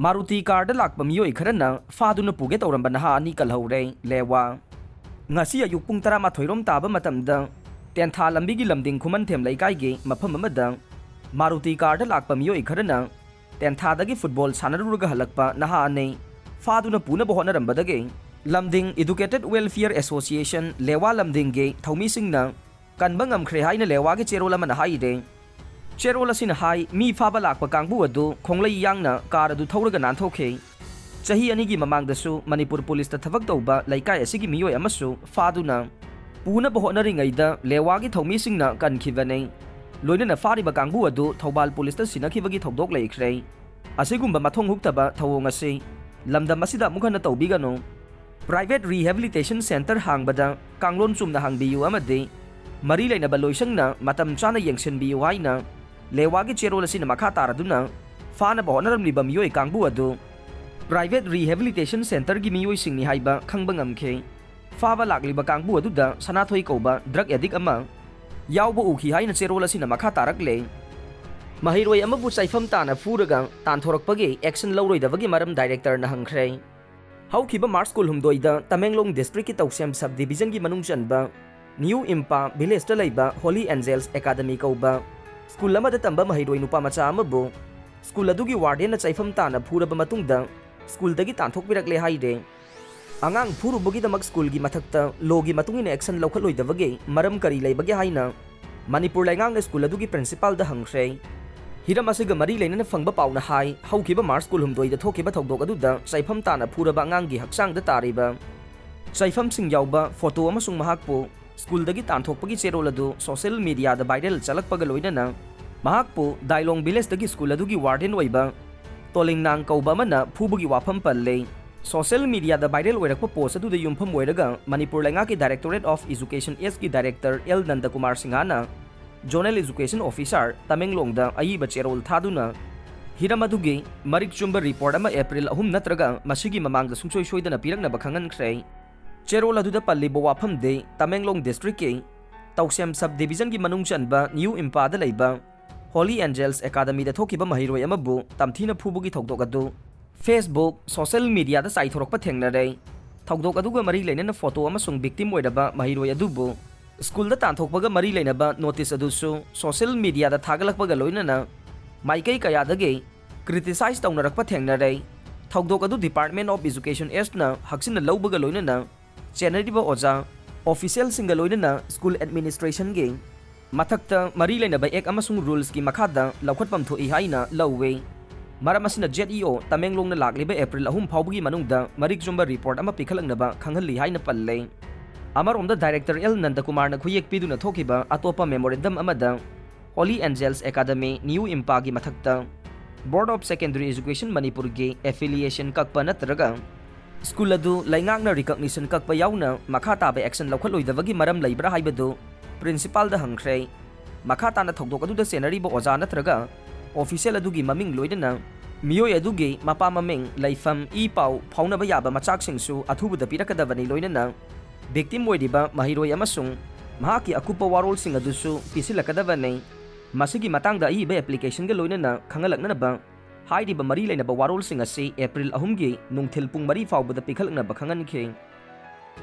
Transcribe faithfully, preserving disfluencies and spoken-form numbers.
Maruti card ꯂꯥꯛꯄ ꯃꯤꯑꯣꯏ ꯈꯔꯅ ꯐꯥꯗꯨꯅ ꯄꯨꯒꯦ ꯇꯧꯔꯝꯕ ꯅꯍꯥ ꯑꯅꯤ ꯀꯜꯍꯧꯔꯦ꯫ ꯂꯦꯋꯥ꯫ ꯉꯁꯤ ꯑꯌꯨꯛ ꯄꯨꯡ ꯇꯔꯥꯃꯥꯊꯣꯏ ꯔꯣꯝ ꯇꯥꯕ ꯃꯇꯝꯗ ꯇꯦꯟꯊꯥ ꯂꯝꯕꯤꯒꯤ ꯂꯝꯗꯤꯡ ꯈꯨꯃꯟꯊꯦꯝ ꯂꯩꯀꯥꯏꯒꯤ ꯃꯐꯝ ꯑꯃꯗ ꯃꯥꯔꯨꯇꯤ ꯀꯥꯔꯗ ꯂꯥꯛꯄ ꯃꯤꯑꯣꯏ ꯈꯔꯅ ꯇꯦꯟꯊꯥꯗꯒꯤ ꯐꯨꯠꯕꯣꯜ ꯁꯥꯟꯅꯔꯨꯔꯒ ꯍꯜꯂꯛꯄ ꯅꯍꯥ ꯑꯅꯤ ꯐꯥꯗꯨꯅ ꯄꯨꯅꯕ ꯍꯣꯠꯅꯔꯝꯕꯗꯒꯤ ꯂꯝꯗꯤꯡ Educated Welfare Association ꯂꯦꯋꯥ ꯂꯝꯗꯤꯡꯒꯤ ꯊꯧꯃꯤꯁꯤꯡꯅ ꯀꯟꯕ ꯉꯝꯈ꯭ꯔꯦ ꯍꯥꯏꯅ ꯂꯦꯋꯥꯒꯤ ꯆꯦꯔꯣꯜ ꯑꯃꯅ ꯍꯥꯏꯔꯦ꯫ ꯆꯦꯔꯣꯜ ꯑꯁꯤꯅ ꯍꯥꯏ, ꯃꯤ ꯐꯥꯕ ꯂꯥꯛꯄ ꯀꯥꯡꯕꯨ ꯑꯗꯨ ꯈꯣꯡꯂꯩ ꯌꯥꯡꯅ ꯀꯥꯔ ꯑꯗꯨ ꯊꯧꯔꯒ ꯅꯥꯟꯊꯣꯛꯈꯤ꯫ ꯆꯍꯤ ꯑꯅꯤꯒꯤ ꯃꯃꯥꯡꯗꯁꯨ ꯃꯅꯤꯄꯨꯔ ꯄꯨꯂꯤꯁꯇ ꯊꯕꯛ ꯇꯧꯕ ꯂꯩꯀꯥꯏ ꯑꯁꯤꯒꯤ ꯃꯤꯑꯣꯏ ꯑꯃꯁꯨ ꯐꯥꯗꯨꯅ ꯄꯨꯅꯕ ꯍꯣꯠꯅꯔꯤꯉꯩꯗ ꯂꯦꯋꯥꯒꯤ ꯊꯧꯃꯤꯁꯤꯡꯅ ꯀꯟꯈꯤꯕꯅꯤ꯫ ꯂꯣꯏꯅꯅ ꯐꯥꯔꯤꯕ ꯀꯥꯡꯕꯨ ꯑꯗꯨ ꯊꯧꯕꯥꯜ ꯄꯨꯂꯤꯁꯇ ꯁꯤꯟꯅꯈꯤꯕꯒꯤ ꯊꯧꯗꯣꯛ ꯂꯩꯈ꯭ꯔꯦ꯫ ꯑꯁꯤꯒꯨꯝꯕ ꯃꯊꯣꯡ ꯍꯨꯛꯇꯕ ꯊꯧꯑꯣꯡ ꯑꯁꯤ ꯂꯝꯗꯝ ꯑꯁꯤꯗ ꯑꯃꯨꯛ ꯍꯟꯅ ꯇꯧꯕꯤꯒꯅꯨ꯫ Private Rehabilitation Center ꯍꯥꯡꯕꯗ ꯀꯥꯡꯂꯣꯟ ꯆꯨꯝꯅ ꯍꯥꯡꯕꯤꯌꯨ ꯑꯃꯗꯤ ꯃꯔꯤ ꯂꯩꯅꯕ ꯂꯣꯏꯁꯪꯅ ꯃꯇꯝ ꯆꯥꯅ ꯌꯦꯡꯁꯤꯟꯕꯤꯌꯨ ꯍꯥꯏꯅ ꯂꯦꯋꯥꯒꯤ ꯆꯦꯔꯣꯜ ꯑꯁꯤꯅ ꯃꯈꯥ ꯇꯥꯔꯗꯨꯅ ꯐꯥꯅꯕ ꯍꯣꯠꯅꯔꯝꯂꯤꯕ ꯃꯤꯑꯣꯏ ꯀꯥꯡꯕꯨ ꯑꯗꯨ Private Rehabilitation Centerꯒꯤ ꯃꯤꯑꯣꯏꯁꯤꯡꯅꯤ ꯍꯥꯏꯕ ꯈꯪꯕ ꯉꯝꯈꯤ꯫ ꯐꯥꯕ ꯂꯥꯛꯂꯤꯕ ꯀꯥꯡꯕꯨ ꯑꯗꯨꯗ ꯁꯅꯥꯊꯣꯏ ꯀꯧꯕ drug addict ꯑꯃ ꯌꯥꯎꯕ ꯎꯈꯤ ꯍꯥꯏꯅ ꯆꯦꯔꯣꯜ ꯑꯁꯤꯅ ꯃꯈꯥ ꯇꯥꯔꯛꯂꯦ꯫ ꯃꯍꯩꯔꯣꯏ ꯑꯃꯕꯨ ꯆꯩꯐꯝ ꯇꯥꯅ ꯐꯨꯔꯒ ꯇꯥꯟꯊꯣꯔꯛꯄꯒꯤ action ꯂꯧꯔꯣꯏꯗꯕꯒꯤ ꯃꯔꯝ directorꯅ ꯍꯪꯈ꯭ꯔꯦ꯫ ꯍꯧꯈꯤꯕ March ꯀꯨꯟꯍꯨꯝꯗꯣꯏꯗ ꯇꯃꯦꯡꯂꯣꯡ districtꯀꯤ ꯇꯧꯁꯦꯝ sub divisionꯒꯤ ꯃꯅꯨꯡ ꯆꯟꯕ New Impa villageꯇ ꯂꯩꯕ Holy Angels Academy ꯀꯧꯕ school ꯑꯃꯗ ꯇꯝꯕ ꯃꯍꯩꯔꯣꯏ ꯅꯨꯄꯥ ꯃꯆꯥ ꯑꯃꯕꯨ school ꯑꯗꯨꯒꯤ wardenꯅ ꯆꯩꯐꯝ ꯇꯥꯅ ꯐꯨꯔꯕ ꯃꯇꯨꯡꯗ schoolꯗꯒꯤ ꯇꯥꯟꯊꯣꯛꯄꯤꯔꯛꯂꯦ ꯍꯥꯏꯔꯦ꯫ ꯑꯉꯥꯡ ꯐꯨꯔꯨꯕꯒꯤꯗꯃꯛ schoolꯒꯤ ꯃꯊꯛꯇ lawꯒꯤ ꯃꯇꯨꯡ ꯏꯟꯅ action ꯂꯧꯈꯠꯂꯣꯏꯗꯕꯒꯤ ꯃꯔꯝ ꯀꯔꯤ ꯂꯩꯕꯒꯦ ꯍꯥꯏꯅ ꯃꯅꯤꯄꯨꯔ ꯂꯩꯉꯥꯛꯅ school ꯑꯗꯨꯒꯤ principalꯗ ꯍꯪꯈ꯭ꯔꯦ꯫ ꯍꯤꯔꯝ ꯑꯁꯤꯒ ꯃꯔꯤ ꯂꯩꯅꯅ ꯐꯪꯕ ꯄꯥꯎꯅ ꯍꯥꯏ, ꯍꯧꯈꯤꯕ March ꯀꯨꯟꯍꯨꯝꯗꯣꯏꯗ ꯊꯣꯛꯈꯤꯕ ꯊꯧꯗꯣꯛ ꯑꯗꯨꯗ ꯆꯩꯐꯝ ꯇꯥꯅ ꯐꯨꯔꯕ ꯑꯉꯥꯡꯒꯤ ꯍꯛꯆꯥꯡꯗ ꯇꯥꯔꯤꯕ ꯆꯩꯐꯝꯁꯤꯡ ꯌꯥꯎꯕ photo ꯑꯃꯁꯨꯡ ꯃꯍꯥꯛꯄꯨ schoolꯗꯒꯤ ꯇꯥꯟꯊꯣꯛꯄꯒꯤ ꯆꯦꯔꯣꯜ ꯑꯗꯨ social mediaꯗ viral ꯆꯠꯂꯛꯄꯒ ꯂꯣꯏꯅꯅ ꯃꯍꯥꯛꯄꯨ ꯗꯥꯏꯂꯣꯡ villageꯇꯒꯤ school ꯑꯗꯨꯒꯤ warden ꯑꯣꯏꯕ ꯇꯣꯂꯤꯡꯅꯥꯡ ꯀꯧꯕ ꯑꯃꯅ ꯐꯨꯕꯒꯤ ꯋꯥꯐꯝ ꯄꯜꯂꯦ꯫ Social mediaꯗ viral ꯑꯣꯏꯔꯛꯄ post ꯑꯗꯨꯗ ꯌꯨꯝꯐꯝ ꯑꯣꯏꯔꯒ ꯃꯅꯤꯄꯨꯔ ꯂꯩꯉꯥꯛꯀꯤ Directorate of Education Sꯒꯤ director L ꯅꯟꯗꯀꯨꯃꯥꯔ ꯁꯤꯡꯍꯅ Zonal Education Officer ꯇꯃꯦꯡꯂꯣꯡꯗ ꯑꯏꯕ ꯆꯦꯔꯣꯜ ꯊꯥꯗꯨꯅ ꯍꯤꯔꯝ ꯑꯗꯨꯒꯤ ꯃꯔꯤꯛ ꯆꯨꯝꯕ report ꯑꯃ April ꯑꯍꯨꯝ ꯅꯠꯇ꯭ꯔꯒ ꯃꯁꯤꯒꯤ ꯃꯃꯥꯡꯗ ꯁꯨꯡꯁꯣꯏ ꯁꯣꯏꯗꯅ ꯄꯤꯔꯛꯅꯕ ꯈꯪꯍꯟꯈ꯭ꯔꯦ꯫ ꯆꯦꯔꯣꯜ ꯑꯗꯨꯗ ꯄꯜꯂꯤꯕ ꯋꯥꯐꯝꯗꯤ ꯇꯃꯦꯡꯂꯣꯡ districtꯀꯤ ꯇꯧꯁꯦꯝ sub divisionꯒꯤ ꯃꯅꯨꯡ ꯆꯟꯕ New Imphaꯜꯗ ꯂꯩꯕ Holy Angels Academyꯗ ꯊꯣꯛꯈꯤꯕ ꯃꯍꯩꯔꯣꯏ ꯑꯃꯕꯨ ꯇꯝꯊꯤꯅ ꯐꯨꯕꯒꯤ ꯊꯧꯗꯣꯛ ꯑꯗꯨ Facebook, social mediaꯗ ꯆꯥꯏꯊꯣꯔꯛꯄ ꯊꯦꯡꯅꯔꯦ꯫ ꯊꯧꯗꯣꯛ ꯑꯗꯨꯒ ꯃꯔꯤ ꯂꯩꯅꯅ ꯐꯣꯇꯣ ꯑꯃꯁꯨꯡ victim ꯑꯣꯏꯔꯕ ꯃꯍꯩꯔꯣꯏ ꯑꯗꯨꯕꯨ ꯁ꯭ꯀꯨꯜꯗ ꯇꯥꯟꯊꯣꯛꯄꯒ ꯃꯔꯤ ꯂꯩꯅꯕ ꯅꯣꯇꯤꯁ ꯑꯗꯨꯁꯨ social mediaꯗ ꯊꯥꯒꯠꯂꯛꯄꯒ ꯂꯣꯏꯅꯅ ꯃꯥꯏꯀꯩ ꯀꯌꯥꯗꯒꯤ criticize ꯇꯧꯅꯔꯛꯄ ꯊꯦꯡꯅꯔꯦ꯫ ꯊꯧꯗꯣꯛ ꯑꯗꯨ Department of Education Actꯅ ꯍꯛꯆꯤꯟꯅ ꯂꯧꯕꯒ ꯂꯣꯏꯅꯅ ꯆꯦꯟꯅꯔꯤꯕ ꯑꯣꯖꯥ, officialꯁꯤꯡꯒ ꯂꯣꯏꯅꯅ ꯁ꯭ꯀꯨꯜ administrationꯒꯤ ꯃꯊꯛꯇ ꯃꯔꯤ ꯂꯩꯅꯕ act ꯑꯃꯁꯨꯡ rulesꯀꯤ ꯃꯈꯥꯗ ꯂꯧꯈꯠꯐꯝ ꯊꯣꯛꯏ ꯍꯥꯏꯅ ꯂꯧꯏ꯫ ꯃꯔꯝ ꯑꯁꯤꯅ ZEO ꯇꯃꯦꯡꯂꯣꯡꯅ ꯂꯥꯛꯂꯤꯕ April ꯑꯍꯨꯝ ꯐꯥꯎꯕꯒꯤ ꯃꯅꯨꯡꯗ ꯃꯔꯤꯛ ꯆꯨꯝꯕ report ꯑꯃ ꯄꯤꯈꯠꯂꯛꯅꯕ ꯈꯪꯍꯜꯂꯤ ꯍꯥꯏꯅ ꯄꯜꯂꯦ꯫ ꯑꯃꯔꯣꯝꯗ Director L ꯅꯟꯗꯀꯨꯃꯥꯔꯅ ꯈꯨꯌꯦꯛ ꯄꯤꯗꯨꯅ ꯊꯣꯛꯈꯤꯕ ꯑꯇꯣꯞꯄ memorandum ꯑꯃꯗ Holy Angels Academy, New ꯏꯝꯄꯥꯒꯤ ꯃꯊꯛꯇ Board of Secondary Education ꯃꯅꯤꯄꯨꯔꯒꯤ affiliation ꯀꯛꯄ ꯅꯠꯇ꯭ꯔꯒ ꯁ꯭ꯀꯨꯜ ꯑꯗꯨ ꯂꯩꯉꯥꯛꯅ recognition ꯀꯛꯄ ꯌꯥꯎꯅ ꯃꯈꯥ ꯇꯥꯕ action ꯂꯧꯈꯠꯂꯣꯏꯗꯕꯒꯤ ꯃꯔꯝ ꯂꯩꯕ꯭ꯔꯥ ꯍꯥꯏꯕꯗꯨ principalꯗ ꯍꯪꯈ꯭ꯔꯦ꯫ ꯃꯈꯥ ꯇꯥꯅ ꯊꯧꯗꯣꯛ ꯑꯗꯨꯗ ꯆꯦꯟꯅꯔꯤꯕ ꯑꯣꯖꯥ ꯅꯠꯇ꯭ꯔꯒ official ꯑꯗꯨꯒꯤ ꯃꯃꯤꯡ ꯂꯣꯏꯅꯅ ꯃꯤꯑꯣꯏ ꯑꯗꯨꯒꯤ ꯃꯄꯥ ꯃꯃꯤꯡ, ꯂꯩꯐꯝ, ꯏ ꯄꯥꯎ ꯐꯥꯎꯅꯕ ꯌꯥꯕ ꯃꯆꯥꯛꯁꯤꯡꯁꯨ ꯑꯊꯨꯕꯗ ꯄꯤꯔꯛꯀꯗꯕꯅꯤ, ꯂꯣꯏꯅꯅ victim ꯑꯣꯏꯔꯤꯕ ꯃꯍꯩꯔꯣꯏ ꯑꯃꯁꯨꯡ ꯃꯍꯥꯛꯀꯤ ꯑꯀꯨꯞꯄ ꯋꯥꯔꯣꯜꯁꯤꯡ ꯑꯗꯨꯁꯨ ꯄꯤꯁꯤꯜꯂꯛꯀꯗꯕꯅꯤ꯫ ꯃꯁꯤꯒꯤ ꯃꯇꯥꯡꯗ ꯑꯏꯕ applicationꯒ ꯂꯣꯏꯅꯅ ꯈꯪꯍꯜꯂꯛꯅꯅꯕ ꯍꯥꯏꯔꯤꯕ ꯃꯔꯤ ꯂꯩꯅꯕ ꯋꯥꯔꯣꯜꯁꯤꯡ ꯑꯁꯤ April ꯑꯍꯨꯝꯒꯤ ꯅꯨꯡꯊꯤꯜ ꯄꯨꯡ ꯃꯔꯤ ꯐꯥꯎꯕꯗ ꯄꯤꯈꯠꯂꯛꯅꯕ ꯈꯪꯍꯟꯈꯤ꯫